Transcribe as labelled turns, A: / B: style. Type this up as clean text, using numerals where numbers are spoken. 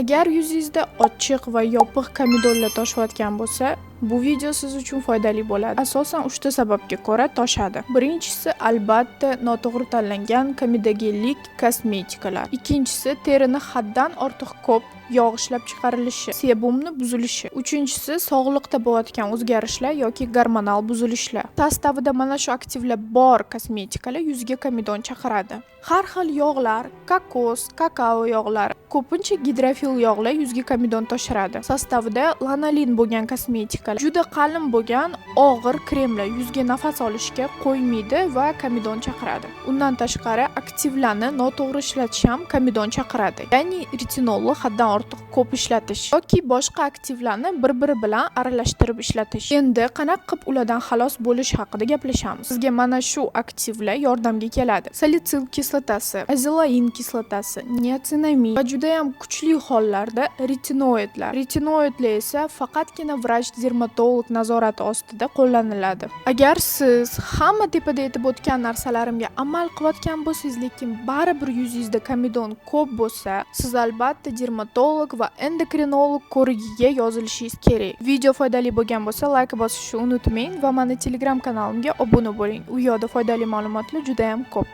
A: Agar yuzingizda ochiq va yopiq komedonlar toshayotgan bo'lsa, bu video siz uchun foydali bo'ladi. Asosan uchta sababga ko'ra toshadi. Birinchisi, albatta, noto'g'ri tanlangan komedogenlik kosmetikalar. Ikkinchisi, terini haddan ortiq ko'p yog' ishlab chiqarilishi, sebumni buzilishi. Uchinchisi, sog'liqda bo'layotgan o'zgarishlar yoki gormonal buzilishlar. Состав ida mana shu aktivlar bor kosmetikalar yuzga komedon chaqiradi. Har xil yog'lar, kokos, kakao yog'lari, ko'pincha gidrofil yog'lar yuzga komedon toshiradi. Состав ida lanolin bo'lgan kosmetikalar, juda qalin bo'lgan og'ir kremlar yuzga nafas olishga qo'ymaydi va komedon chaqiradi. Undan tashqari, aktivlarni noto'g'ri ishlatish ham komedon chaqiradi. Ya'ni retinolni haddan ortiq ko'p ishlatish yoki boshqa aktivlarni bir-biri bilan aralashtirib ishlatish. Endi qanaqa qilib ulardan xalos bo'lish haqida gaplashamiz. Sizga mana shu aktivlar yordamga keladi. Salitsil kislotasi, azeloin kislotasi, niatsinamid va judayam kuchli hollarda retinoidlar. Retinoidlar esa faqatgina vrach dermatolog nazorati ostida qo'llaniladi. Agar siz hamma tepada aytib o'tgan narsalarimga amal qilayotgan bo'lsangiz, lekin baribir yuzingizda komedon ko'p bo'lsa, siz, albatta, dermatolog va endokrinolog ko'rigiga yozilishingiz kerak. Video foydali bo'lgan bo'lsa, layk bosishni unutmang va mani Telegram kanalimga obuna bo'ling. U yoqda foydali ma'lumotlar judayam ko'p.